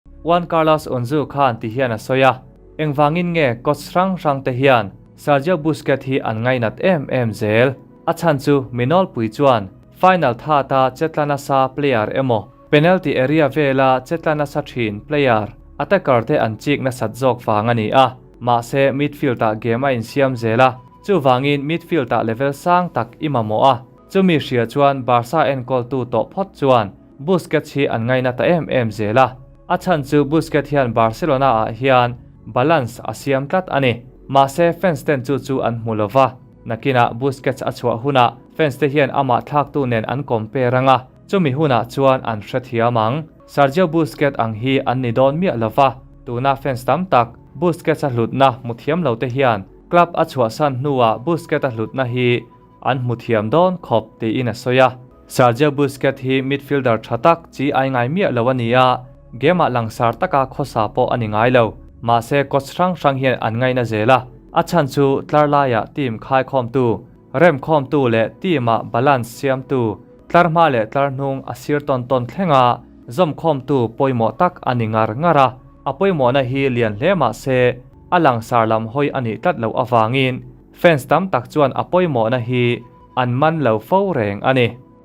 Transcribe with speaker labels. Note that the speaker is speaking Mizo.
Speaker 1: Juan Carlos Unzu khan ti hian a sawi a, Engvangin nge coach hrang hrang te hian Sergio Busquets hi an ngainat em em zel? A chhan chu mi nawlpui chuan final thata chetla nasa player emaw penalty area vela chetla nasa thin player attacker te an chik nasat zawk vang a ni a, mahse midfield ah game a insiam zel a, chuvangin midfield ah level sang tak i mamawh a, chumi hria chuan Barca enkawltu tawh phawt chuan Busquets hi an ngaina ta em em zel a, a chhan chu Busquets hian Barcelona ah hian balance a siam tlat a ni. Mahse fans ten chu chu an hmu lova, nakinah Busquets a chhuah hunah fans te hian amah thlaktu nen an compare anga, chumi hunah chuan an hrethiam ang. Sergio Busquets ang hi an ni dawn miah lova, tuna fans tam tak Busquets a hlutna hmu thiam lo te hian club a chhuahsan hnuah Busquets a hlutna hi An hmu thiam dawn khawp tiin a sawi a. Sergio Busquets hi midfielder tha tak chi ai ngai miah lo a ni a, game ah langsar taka khawsa pawh a ni ngai lo. Mahse coach hrang hrang hian an ngaina zel a, a chhan chu tlar laiah team khaikhawmtu, remkhawmtu leh team ah balance siamtu, tlar hma leh tlar hnung a sir tawn tawn thlenga zawmkhawmtu pawimawh tak a ni ngar ngar a. A pawimawhna hi lian hle mahse a langsar lam hawi a nih tlat loh avangin Fans tam tak chuan a pawimawhna hi an man lo fo reng a ni.